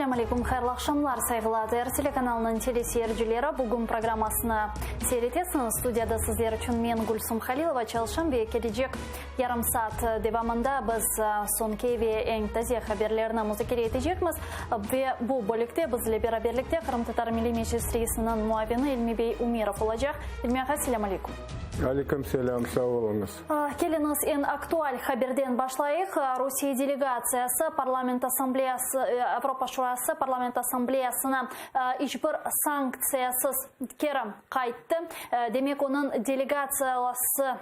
Selâm aleyküm, hayırlı aqşamlar, sayğılı ATR telekanalınıñ teleseyircileri. Bugün programmasını seyir etesiñiz. Studiyada sizler içün men, Gülsum Halilova, çalışam ve kelecek yarım saat devamında biz soñki ve eñ taze haberlerni muzakere etecekmiz. Ve bu bölükte biz ile beraberlikte Qırımtatar Milliy Meclis reisiniñ muavini İlmi bey Ümerov olacaq. İlmi ağa, selâm aleyküm. Aleyküm selâm, sağ oluñız. Keliñiz, eñ aktual haberden başlayıq. Rusiye delegatsiyası Parlament Assambleyası, Avropa Şurası Parlament Assambleyasına iç bir sanktsiyasız keri qayttı. Demek, onıñ delegatsiyası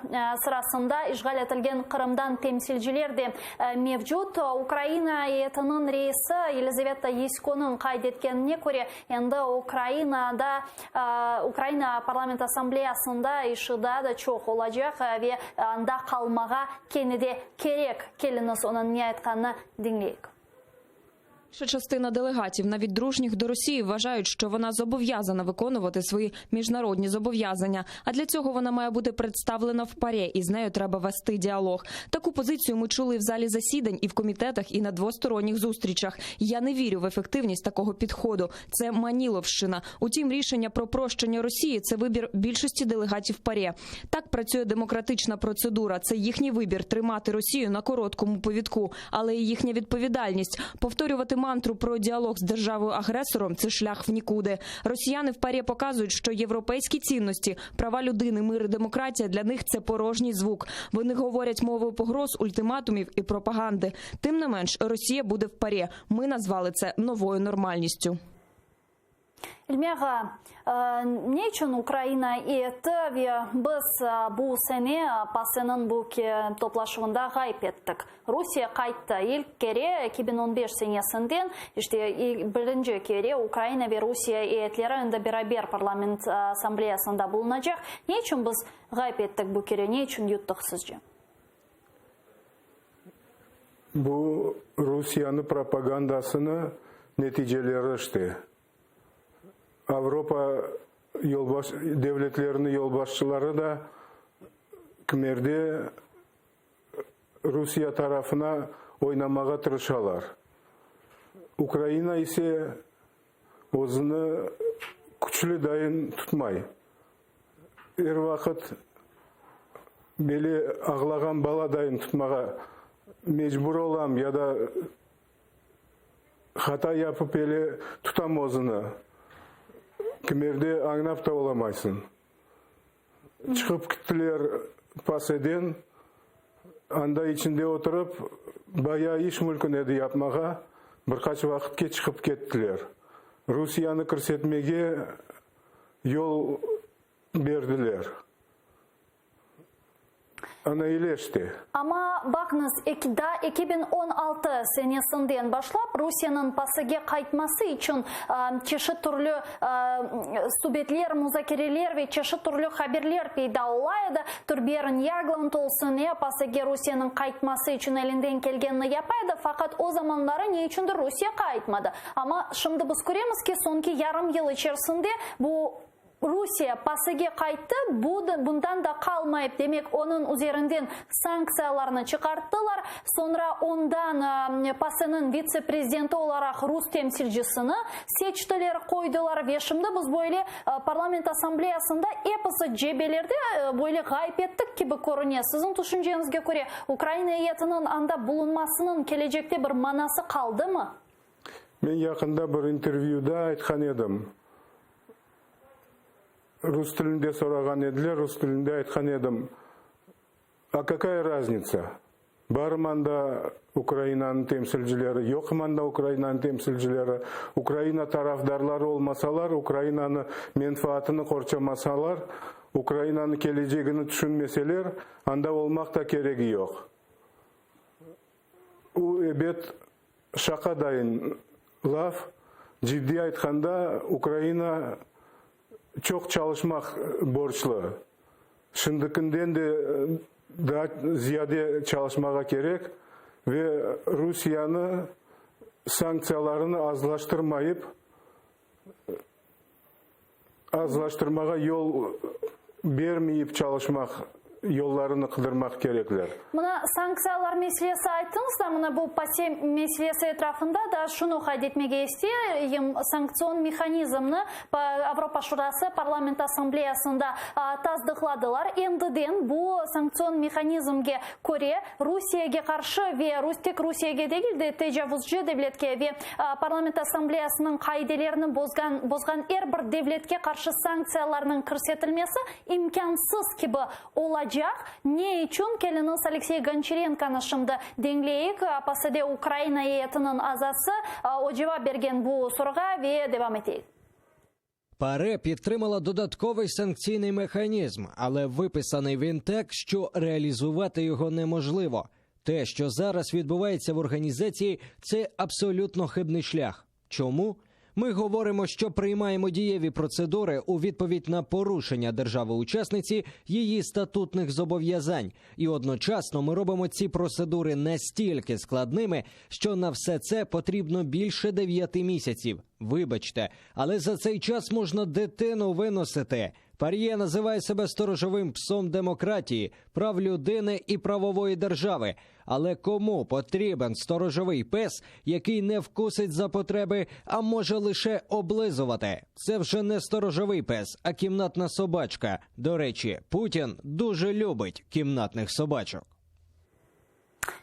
sırasında işğal etilgen Qırımdan temsilciler de mevcut. Ukraina eyyetiniñ reisi Yelizaveta Yeskonıñ qayd etkenine köre, endi Ukrainada Ukraina Parlament Assambleyasında işi daa da çoq olacaq ve anda qalmağa kene de kerek. Keliñiz, onıñ ne aytqanını diñleyik. Більша частина делегатів, навіть дружніх до Росії, вважають, що вона зобов'язана виконувати свої міжнародні зобов'язання. А для цього вона має бути представлена в ПАРЄ, і з нею треба вести діалог. Таку позицію ми чули і в залі засідань, і в комітетах, і на двосторонніх зустрічах. Я не вірю в ефективність такого підходу. Це маніловщина. Утім, рішення про прощення Росії – це вибір більшості делегатів ПАРЄ. Так працює демократична процедура. Це їхній вибір – тримати Росію на короткому повідку, але і їхня відповідальність. Повторювати мантру про діалог з державою-агресором – це шлях в нікуди. Росіяни в ПАРЄ показують, що європейські цінності, права людини, мир і демократія для них – це порожній звук. Вони говорять мовою погроз, ультиматумів і пропаганди. Тим не менш, Росія буде в ПАРЄ. Ми назвали це новою нормальністю. İlmi ağa, ne içün Ukraina eyyeti ve biz bu sene PASEniñ bu toplaşuvında ğayıp ettik? Rusiye qayttı. İlk kere 2015 senesinden, işte, birinci kere Ukraina ve Rusiye eyyetleri endi beraber Parlament Assambleyasında bulunacaq. Ne içün biz ğayıp ettik bu kere, ne içün yuttıq sizce? Bu Rusiyanı propagandasını neticeleri işte. Avropa yolbaş devletleriniñ yolbaşçıları da kimerde Rusiye tarafına oynamağa tırışalar. Ukraina ise özüni küçlü dayın tutmay. Er vaqıt beli ağlağan baladayın tutmağa mecbur olam ya da hata yapıp ele tutam özüni. Kimerde añlap da olamaysıñ. Çıqıp kittiler PASEden, anda içinde oturıp, bayağı iş mülkün edi yapmağa, bir qaç vaqıtke çıqıp kettiler. Rusiyanı kirsetmege yol berdiler. Ana ileşti. Amma, baqıñız, eki daa 2016 senesinden başlap Rusiyeniñ PASEge qaytması içün çeşit türlü subetler, muzakereler ve çeşit türlü haberler peyda ola edi. Türbern Yagland olsun, e, PASEge Rusiyeniñ qaytması içün elinden kelgenini yapa edi, faqat o zamanları ne içündir Rusiye qaytmadı. Amma şimdi biz köremiz ki, soñki yarım yıl içerisinde bu Rusiye PASEge qayttı, bu da, bundan da qalmayıp, demek, onıñ üzerinden sanktsiyalarnı çıqarttılar, soñra ondan PASEniñ vitse-prezidenti olaraq rus temsilcisini seçtiler, qoydılar ve şimdi biz böyle Parlament Assambleyasında episi cebelerde böyle ğayıp ettik kibi körüne. Siziñ tüşünceñizge köre, Ukraina eyyetiniñ anda bulunmasınıñ kelecekte bir manası qaldımı? Men yaqında bir intervyuda aytqan edim. Rus tilinde sorağan ediler, rus tilinde aytqan edim, A kakaya raznitsa? Barmı anda Ukrainanıñ temsilcileri, yoqmı anda Ukrainanıñ temsilcileri? Ukraina tarafdarları olmasalar, Ukrainanı menfaatını qorçamasalar, Ukrainanıñ kelecegini tüşünmeseler, anda olmaq da keregi yoq. U, ebet, şaqa dayın laf, ciddiy aytqanda, Ukraina çoq çalışmaq borclu. Şimdikinden de daa ziyade çalışmağa kerek ve Rusiyanı sanktsiyalarını azlaştırmayıp, azlaştırmağa yol bermeyip çalışmaq. yollarını qıdırmaq kerekler. Mına sanktsiyalar meselesi ayttıñız da, mına bu PASE meselesi etrafında da şunı qayd etmege isteyim, sanktsion mehanizmni Avropa Şurası Parlament Assambleyasında tasdıqladılar. Endiden bu sanktsion mehanizmge köre Rusiyege qarşı ve tek Rusiyege degil de, tecavuzcı devletke ve Parlament Assambleyasınıñ qaidelerini bozğan bozğan er bir devletke qarşı sanktsiyalarnıñ kirsetilmesi imkânsız kibi olacaq. Ne içün? Keliñiz, Aleksey Gonçarenkonı şimdi diñleyik, PACEde Ukraina eyetiniñ azası, o cevap bergen bu soruğa ve devam eteyik. ПАРЕ підтримала додатковий санкційний механізм, але виписаний він так, що реалізувати його неможливо. Те, що зараз відбувається в організації, це абсолютно хибний шлях. Чому? Ми говоримо, що приймаємо дієві процедури у відповідь на порушення держави-учасниці її статутних зобов'язань, і одночасно ми робимо ці процедури настільки складними, що на все це потрібно більше дев'яти місяців. Вибачте, але за цей час можна дитину виносити. ПАРЄ називає себе сторожовим псом демократії, прав людини і правової держави. Але кому потрібен сторожовий пес, який не вкусить за потреби, а може лише облизувати? Це вже не сторожовий пес, а кімнатна собачка. До речі, Путін дуже любить кімнатних собачок.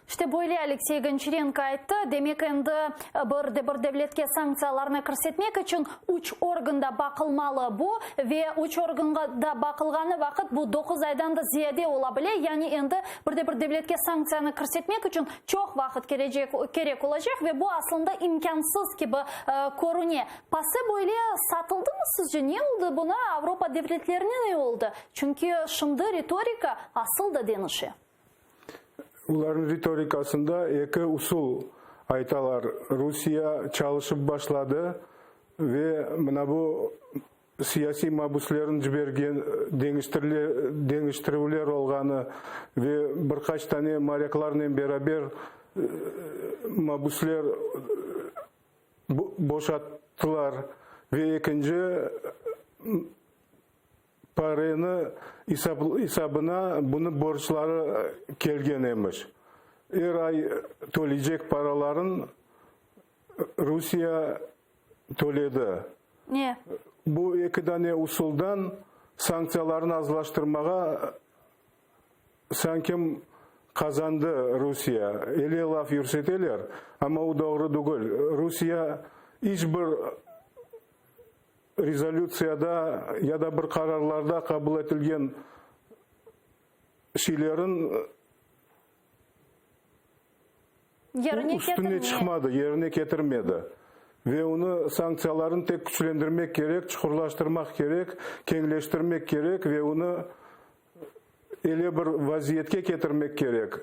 İşte böyle Aleksey Gonçarenko ayttı. Demek, endi bir de bir devletke sanktsiyalarnı kirsetmek içün üç organda baqılmalı bu ve üç organda baqılğanı vaqıt bu doquz aydan da ziyade ola bile. Yani endi bir de bir devletke sanktsiyanı kirsetmek içün çoq vaqıt kerecek, kerek olacaq ve bu aslında imkânsız kibi körüne. PASE böyle satıldımı sizce? Ne oldı buna? Avropa devletlerine ne oldı? Çünki şimdi ritorika asıl da deñişe. Olarnıñ ritorikasında eki usul aytalar, Rusiye çalışıp başladı ve mına bu siyasiy mabüslerni cibergen deñiştirüvler olğanı ve bir qaç tane moryaklarnen beraber mabüsler boşattılar ve ekinci PAREni esabına bunı borcları kelgen emiş. Er ay töleycek paraların Rusiye töledi. Ne? Bu eki dane usuldan sanktsiyalarnı azlaştırmağa sankim qazandı Rusiye. Ele laf yürseteler, amma o doğru degil. Rusiye iç bir Rezolütsiyada ya da bir qararlarda qabul etilgen şeylerin Yerine üstüne ketirmedi. çıqmadı, yerine ketirmedi. Ve onı sanktsiyalarnı tek küçlendirmek kerek, çuqurlaştırmaq kerek, keñleştirmek kerek ve onı ele bir vaziyetke ketirmek kerek.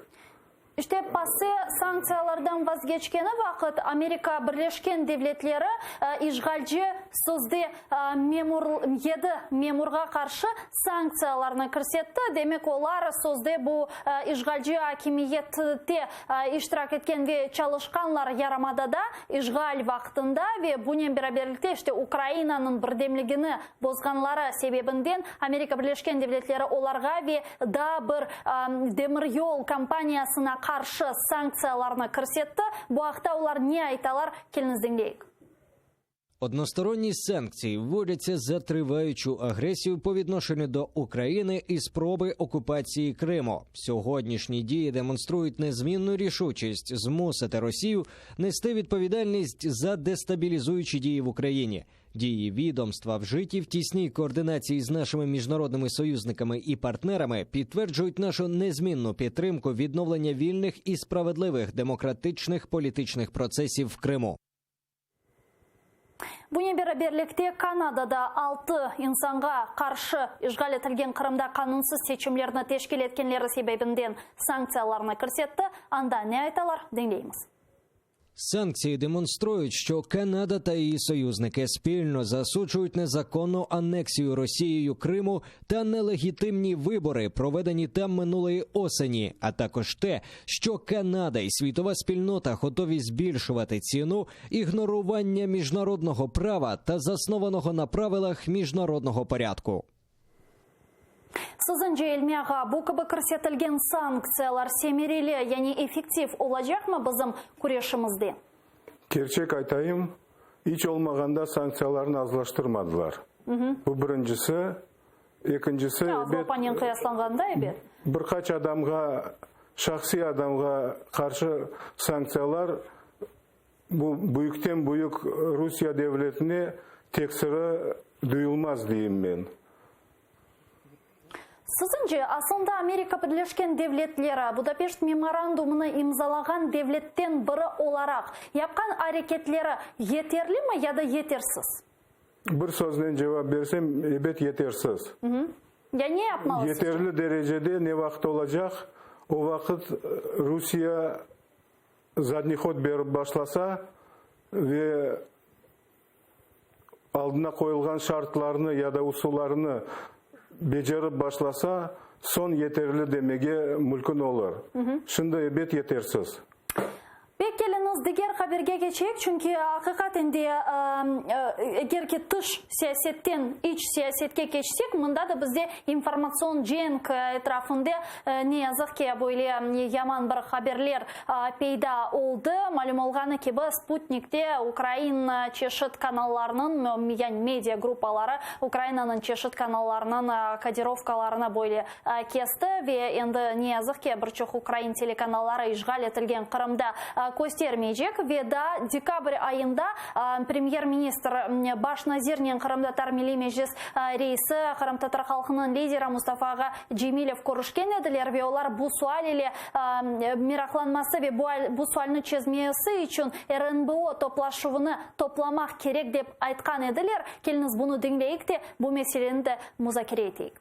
İşte, PASE sanktsiyalardan vazgeçkeni vaqıt Amerika Birleşken Devletleri işğalci sözde memur yedi memurğa qarşı sanktsiyalarnı kirsetti. Demek, olar sözde bu işğalci akimiyette iştirak etken ve çalışqanlar yarımadada işğal vaqtında ve bunen beraberlikte işte Ukrainanıñ birdemligini bozğanları sebebinden Amerika Birleşken Devletleri olarğa ve daa bir demiryol kompaniyasına qarşı sanktsiyalarnı kirsetti. Bu aqta olar ne aytalar, keliñiz diñleyik. Односторонні санкції вводяться за триваючу агресію по відношенню до України і спроби окупації Криму. Сьогоднішні дії демонструють незмінну рішучість змусити Росію нести відповідальність за дестабілізуючі дії в Україні. Дії відомства, вжиті в тісній координації з нашими міжнародними союзниками і партнерами, підтверджують нашу незмінну підтримку відновлення вільних і справедливих демократичних політичних процесів в Криму. Bunen beraberlikte Kanada da altı insanğa qarşı işğal etilgen Qırımda qanunsız seçimlerni teşkil etkenleri sebebinden sanktsiyalarnı kirsetti. Anda ne aytalar, diñleymiz. Санкції демонструють, що Канада та її союзники спільно засуджують незаконну анексію Росією Криму та нелегітимні вибори, проведені там минулої осені, а також те, що Канада і світова спільнота готові збільшувати ціну ігнорування міжнародного права та заснованого на правилах міжнародного порядку. Siziñce, Elmi ağa, bu kibi kirsetilgen sanktsiyalar semereli, yani effektiv olacaqmı bizim küreşimizde? Kerçek aytayım, iç olmağanda sanktsiyalarnı azlaştırmadılar. Bu birincisi. Ekincisi, ebet, Avropanen qıyaslanğanda, ebet. Bir qaç adamğa, şahsiy adamğa qarşı sanktsiyalar bu büyükten büyük Rusiye devletine teksiri duyulmaz, deyim men. Siziñce, aslında Amerika Birleşken Devletleri Budapeşt memorandumını imzalağan devletten biri olaraq yapqan areketleri yeterlimi ya da yetersiz? Bir söznen cevap bersem, ebet yetersiz. Ya ne yapmalı sizce? Yeterli derecede ne vaqıt olacaq? O vaqıt Rusiye zadniy hod berip başlasa ve aldına qoyulğan şartlarnı ya da usullarnı becerip başlasa, soñ yeterli demege mülkün olur. Şimdi ebet yetersiz. Pek keliñiz, diger haberge keçeyik, çünki aqiqaten de, eger ki tış siyasetten iç siyasetke keçsek, mında da bizde informatsion cenk etrafında, ne yazıq ki, böyle yaman bir haberler peyda oldı. Malüm olğanı kibi, Sputnikte ukrain çeşit kanallarınıñ, yani media gruppaları Ukrainanıñ çeşit kanallarınıñ kodirovkalarını böyle kesti ve endi, ne yazıq ki, bir çoq ukrain telekanalları işğal etilgen Qırımda köstermeycek. Ve daa dekabr ayında premyer-ministr, baş nazirnen Qırımtatar Milliy Meclis reisi, qırımtatar halqınıñ lideri Mustafa ağa Cemilev körüşken ediler ve olar bu sual ile meraqlanması ve bu sualni çezmesi içün RNBO toplaşuvını toplamaq kerek dep aytqan ediler. Keliñiz bunı diñleyik de, bu meseleni de muzakere eteyik.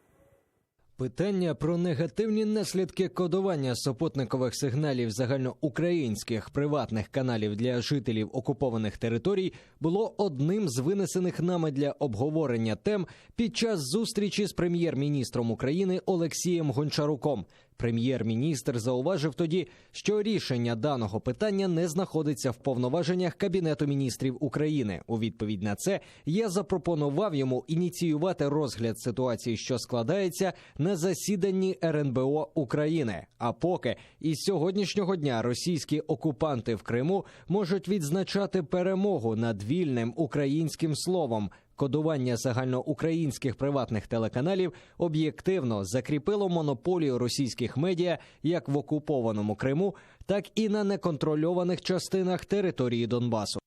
Питання про негативні наслідки кодування супутникових сигналів загальноукраїнських приватних каналів для жителів окупованих територій було одним з винесених нами для обговорення тем під час зустрічі з прем'єр-міністром України Олексієм Гончаруком. Прем'єр-міністр зауважив тоді, що рішення даного питання не знаходиться в повноваженнях Кабінету міністрів України. У відповідь на це я запропонував йому ініціювати розгляд ситуації, що складається на засіданні РНБО України. А поки із сьогоднішнього дня російські окупанти в Криму можуть відзначати перемогу над вільним українським словом. Кодування загальноукраїнських приватних телеканалів об'єктивно закріпило монополію російських медіа як в окупованому Криму, так і на неконтрольованих частинах території Донбасу.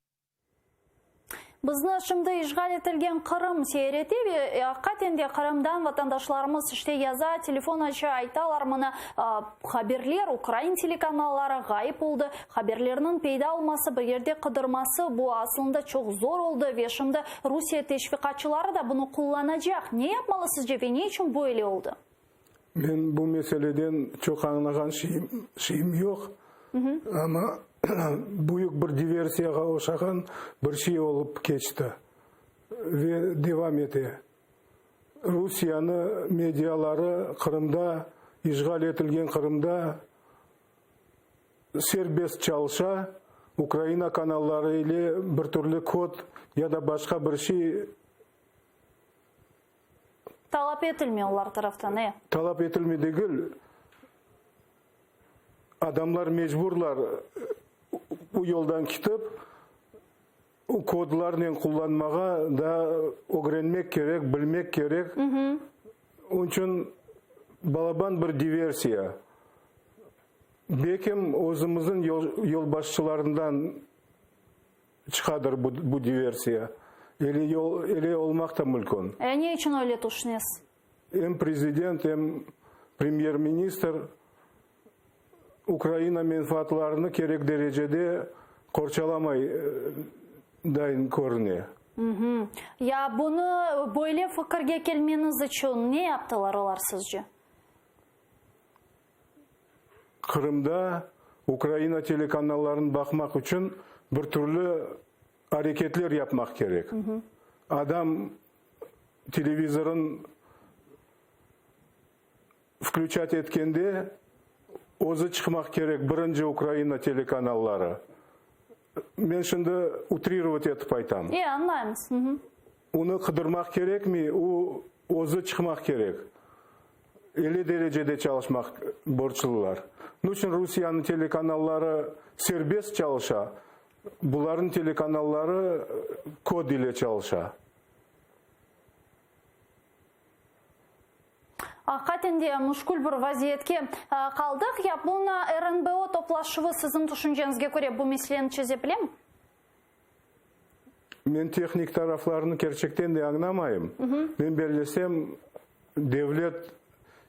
Bizni şimdi işğal etilgen Qırım seyir ete ve aqiqaten de Qırımdan vatandaşlarımız işte yaza, telefon aça, aytalar, mına, haberler, ukrain telekanalları ğayıp oldı, haberlerniñ peyda olması, bir yerde qıdırması, bu aslında çoq zor oldı ve şimdi Rusiye teşviqatçıları da bunı qullanacaq. Ne yapmalı sizce ve ne içün böyle oldı? Men bu meseleden çoq añlağan şeyim yoq, amma büyük bir diversiyağa oşağan bir şey olıp keçti ve devam ete. Rusiyanı mediaları Qırımda, işğal etilgen Qırımda serbest çalışa, Ukraina kanalları ile bir türlü kod ya da başqa bir şey Talap etilmey olar taraftan, e. Talap etilmey degil, adamlar mecburlar bu yoldan ketip, o kodlarnen qullanmağa da ögrenmek kerek, bilmek kerek. Onıñ içün balaban bir diversiya. Belkim özümizniñ yolbaşçılarından çıqadır bu diversiya. Ele olmaq da mülkün. E, ne içün öyle tüşünesiz? Em prezident, em premyer-ministr Ukraina menfaatlarını kerek derecede qorçalamay dayın körüne. Ya bunı, böyle fikirge kelmeñiz içün ne yaptılar olar sizce? Qırımda Ukraina telekanallarını baqmaq içün bir türlü areketler yapmaq kerek. Adam televizorın vklüçat etkende özü çıqmaq kerek birinci Ukraina telekanalları. Men şimdi utrirovat etip aytam. E, añlaymız. Onı qıdırmaq kerekmey, o özü çıqmaq kerek. Ele derecede çalışmaq borçlular. Nuçün Rusiyeniñ telekanalları serbest çalışa, bularnıñ telekanalları kod ile çalışa. Aqiqaten de müşkül bir vaziyetke qaldıq. Ya bunı RNBO toplaşuvı siziñ tüşünceñizge köre bu meseleni çeze bilemi? Men tehnik taraflarını kerçekten de añlamayım. Men bellesem, devlet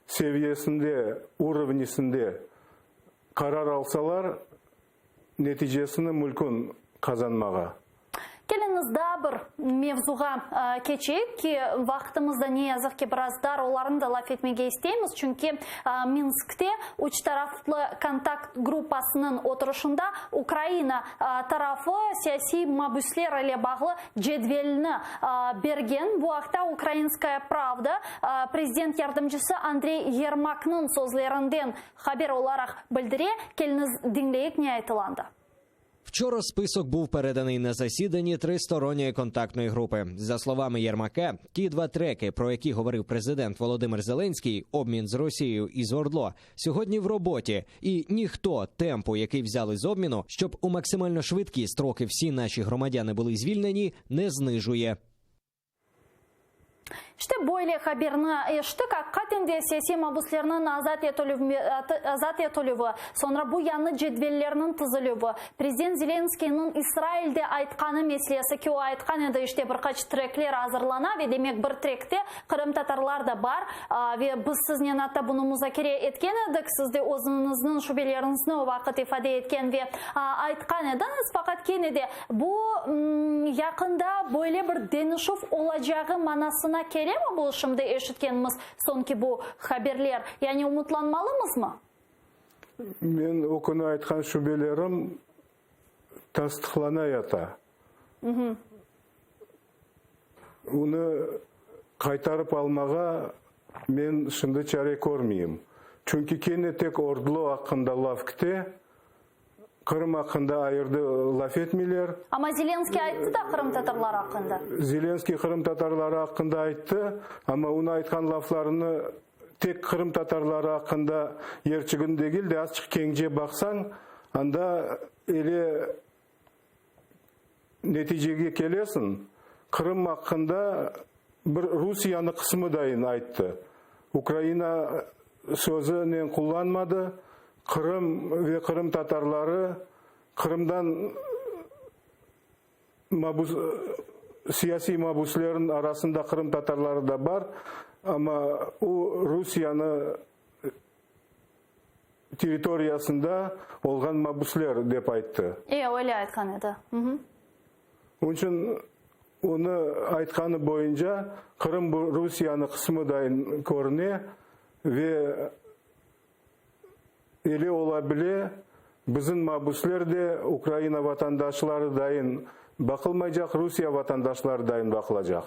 seviyesinde, urovnisinde qarar alsalar, neticesini mülkün qazanmağa. Keliñiz daa bir mevzuğa keçeyik ki, vaqtımız da ne yazıq ki biraz dar, olarnı da laf etmege isteymiz, çünki Minskte üç taraflı kontakt gruppasınıñ oturışında Ukraina tarafı siyasiy mabüsler ile bağlı cedvelni bergen. Bu aqta Ukrainskaya pravda prezident yardımcısı Andrey Yermaknıñ sözlerinden haber olaraq bildire. Keliñiz diñleyik ne aytıla anda. Вчора список був переданий на засіданні тристоронньої контактної групи. За словами Єрмака, ті два треки, про які говорив президент Володимир Зеленський, обмін з Росією і з Ордло, сьогодні в роботі, і ніхто темпу, який взяли з обміну, щоб у максимально швидкі строки всі наші громадяни були звільнені, не знижує. İşte böyle haberni eşittik, aqiqaten de siyasiy mabüslerniñ azat azat etilüvi, soñra bu yañı cedvellerniñ tizilüvi, prezident Zelenskıynıñ İsrailde aytqanı meselesi ki, o aytqan edi, işte bir qaç trekler azırlana ve demek bir trekte qırımtatarlar da bar ve biz siznen atta bunı muzakere etken edik, siz de özüñizniñ şübeleriñizni o vaqıt ifade etken ve aytqan ediñiz, faqat kene de Bu, yaqında böyle bir deñişüv olacağı manasına kelemi bu şimdi eşitkenimiz soñki bu haberler? Yani umutlanmalımızmı? Men o künü aytqan şübelerim tasdıqlana yata. Onı qaytarıp almağa men şimdi çare körmeyim. Çünki kene tek ORDLO aqqında laf kite, Qırım aqqında ayırdı laf etmeyler. Amma Zelenskıy ayttı da qırımtatarlar aqqında. Zelenskıy qırımtatarları aqqında ayttı, amma onıñ aytqan laflarını tek qırımtatarları aqqında yerçigini degil de, azçıq keñce baqsañ, anda ele neticege kelesiñ, Qırım aqqında bir Rusiyanı qısmı dayın ayttı. Ukraina sözünen qullanmadı. Qırım ve qırımtatarları Qırımdan mabus siyasiy mabuslerniñ arasında qırımtatarları da bar, amma o Rusiyanı territoriyasında olğan mabusler, dep ayttı. E, öyle aytqan edi. Onıñ içün onı aytqanı boyunca Qırım bu Rusiyanı qısmı dayın körüne ve ele ola bile, bizim mabusler de Ukraina vatandaşları dayın baqılmaycaq, Rusiye vatandaşları dayın baqılacaq.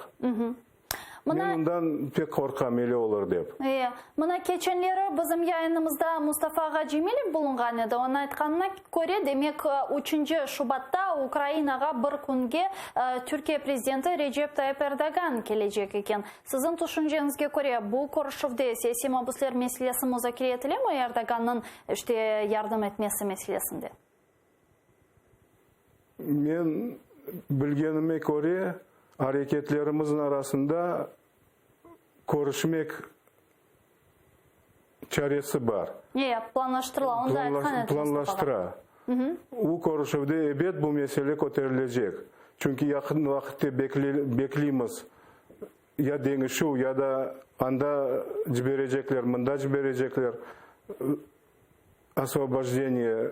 Mına, Men ondan pek qorqam, ele olur dep. E, mına keçenleri bizim yayınımızda Mustafa ağa Cemilev bulunğan edi. Onıñ aytqanına köre, demek, üçünci şubatta Ukrainağa bir künge Türkiye prezidenti Recep Tayyip Erdoğan kelecek eken. Siziñ tüşünceñizge köre, bu körüşüvde siyasiy mabüsler meselesi muzakere etilemi Erdoğannıñ, işte, yardım etmesi meselesinde? Men bilgenime köre, areketlerimizniñ arasında körüşmek çaresi bar. E, planlaştırıla, onu da aytqan edi Mustafa. Planlaştıra. O körüşüvde ebet bu mesele köterilecek. Çünki yaqın vaqıtte bekleymiz, ya deñişüv, ya da anda ciberecekler, mında ciberecekler, osvobojdeniye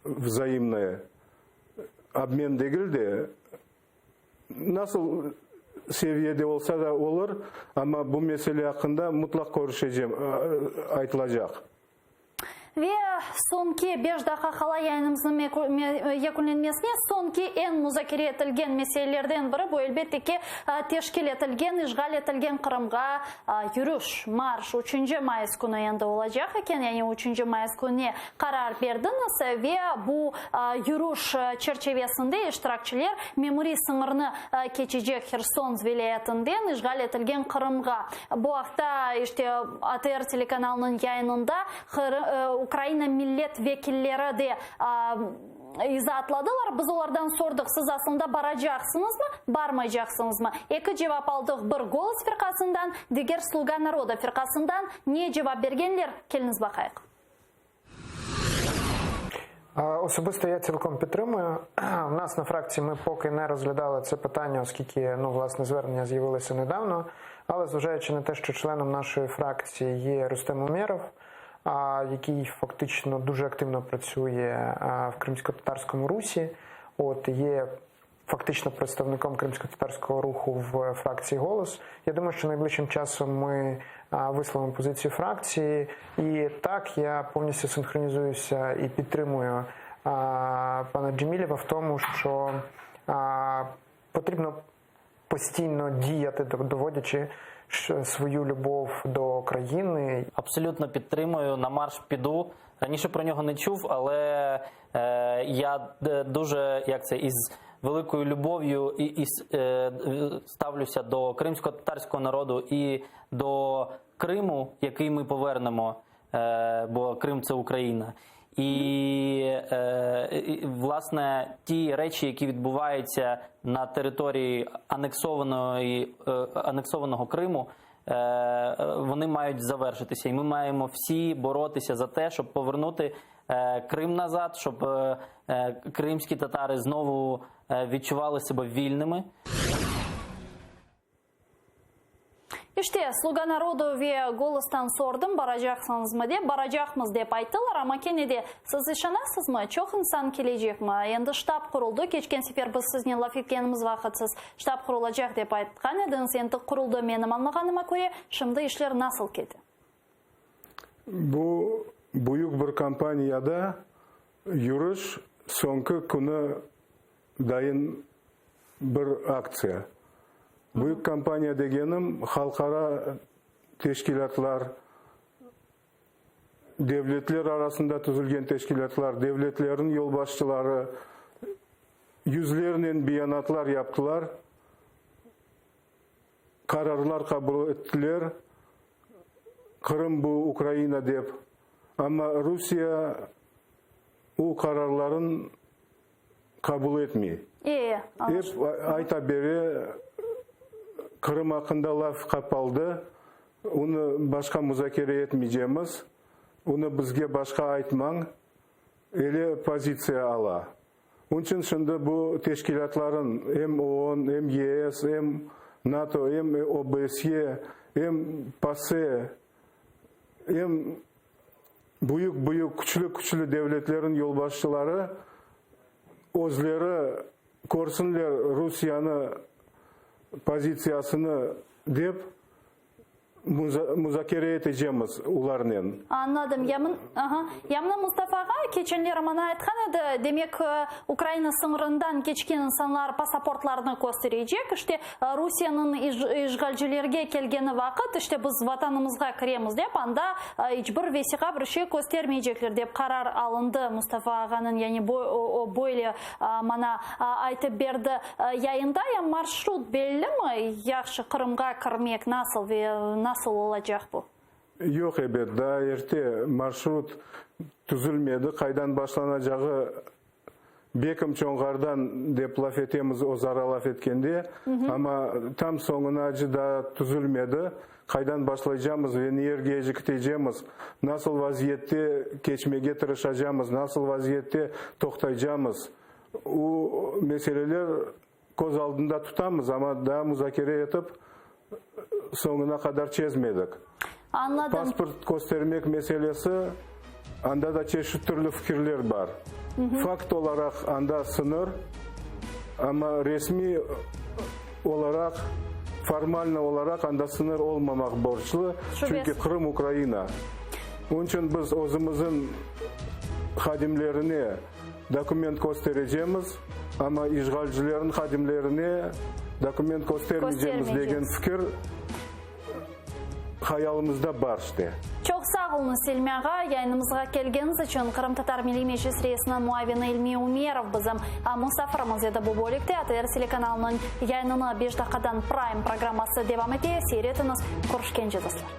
vzaimnoye, obmen degil de, nasıl seviyede olsa da olur, amma bu mesele aqqında mutlaq körüşecem, aytılacaq. Ve. soñki beş daqqa qala yayınımıznıñ yekünlenmesine, soñki eñ muzakere etilgen meselelerden biri, bu, elbette ki, teşkil etilgen, işğal etilgen Qırımğa yürüş, marş, üçünci mayıs künü endi olacaq eken, yani üçünci mayıs kününe qarar berdiñiz ve bu yürüş çerçevesinde iştirakçiler memuriy sıñırnı keçecek Herson vilâyetinden işğal etilgen Qırımğa. Bu aqta, işte, ATR telekanalınıñ yayınında Ukraina millet vekilleri de izaatladılar. Biz olardan sordıq, siz aslında baracaqsıñızmı, barmaycaqsıñızmı? Eki cevap aldıq, bir Golos firqasından, diger Sluga naroda firqasından. Ne cevap bergenler, keliñiz baqayıq. Особисто я цілком підтримую. У нас на фракції ми поки не розглядали це питання, оскільки ну власне звернення з'явилося недавно. Але зважаючи на те, що членом нашої фракції є Рустем Умєров, який фактично дуже активно працює в кримсько-татарському русі, от є фактично представником кримсько-татарського руху в фракції Голос. Я думаю, що найближчим часом ми висловимо позицію фракції. І так я повністю синхронізуюся і підтримую пана Джемілєва в тому, що потрібно постійно діяти, доводячи свою любов до країни. Абсолютно підтримую, на марш піду. Раніше про нього не чув, але е, я дуже як це із великою любов'ю і, і е, ставлюся до кримсько-татарського народу і до Криму, який ми повернемо, е, бо Крим це Україна. І, е, і власне ті речі, які відбуваються на території анексованої е, анексованого Криму, е, вони мають завершитися, і ми маємо всі боротися за те, щоб повернути е, Крим назад, щоб е, е, кримські татари знову е, відчували себе вільними. İşte, Sluga narodu ve Golostan sordım, baracaqsıñızmı dep, baracaqmız dep ayttılar, amma kene de, siz işanasızmı, çoq insan kelecekmi? Endi ştab quruldı, keçken sefer biz siznen laf etkenimiz vaqıt siz ştab qurulacaq dep aytqan ediñiz, endi quruldı, menim añlağanıma köre, şimdi işler nasıl kete? Bu büyük bir kampaniyada yürüş soñki künü dayın bir aktsiya. Büyük kampaniya degenim, halqara teşkilâtlar, devletler arasında tüzülgen teşkilâtlar, devletlerniñ yolbaşçıları yüzlernen beyanatlar yaptılar, qararlar qabul ettiler, Qırım bu Ukraina dep. Amma Rusiye o qararların qabul etmey. E, Ep ayta bere, Qırım aqqında laf qapaldı, onı başqa muzakere etmeycemiz, onı bizge başqa aytmañ, ele pozitsiya ala. Onıñ içün şimdi bu teşkilâtların, em OON, em YES, em NATO, em OBSE, em PASE, em büyük-büyük, küçlü-küçlü devletlerin yolbaşçıları özleri körsinler Rusiyanı pozitsiyasını dep, Muzakere etecemiz olarnen. Añladım. Ya aha. Ya mına Mustafa ağa keçenleri maña aytqan edi, demek, Ukraina sıñırından keçken insanlar pasaportlarını kösterecek, işte, Rusiyeniñ işğalcilerge kelgeni vaqıt, işte, biz vatanımızğa kiremiz dep, anda iç bir vesiqa, bir şey köstermeycekler dep qarar alındı Mustafa ağanıñ, yani o böyle maña aytıp berdi. Yayında ya marşrut bellimi, yahşı Qırımğa kirmek nasıl ve nasıl olacaq bu? Yoq, ebet, daa erte, marşrut tüzülmedi, qaydan başlanacağı bekim Çonğardan dep laf etemiz özara laf etkende, amma tam soñunacı daa tüzülmedi, qaydan başlaycamız ve niyergece kitecemiz, nasıl vaziyette keçmege tırışacamız, nasıl vaziyette toqtaycamız, O meseleler köz aldında tutamız, amma daa muzakere etip, soñuna qadar çezmedik. Añladım. Pasport köstermek meselesi, anda da çeşit türlü fikirler bar. Fakt olaraq anda sıñır, amma resmiy olaraq, formalno olaraq anda sıñır olmamaq borclu, çünki Qırım Ukraina. Onıñ içün biz özümizniñ. Hadimlerine dokument kösterecemiz, amma işğalcilerniñ hadimlerine dokument köstermeycemiz degen fikir hayalımızda bar işte. Çoq sağ oluñız, İlmi ağa, yayınımızğa kelgeniñiz içün. Qırımtatar Milliy Meclis reisiniñ muavini İlmi Ümerov bizim musafirimiz edi bu bölükte. ATR telekanalınıñ yayınını beş daqqadan Prime programması devam ete. Seyir etiñiz. Körüşkence, dostlar.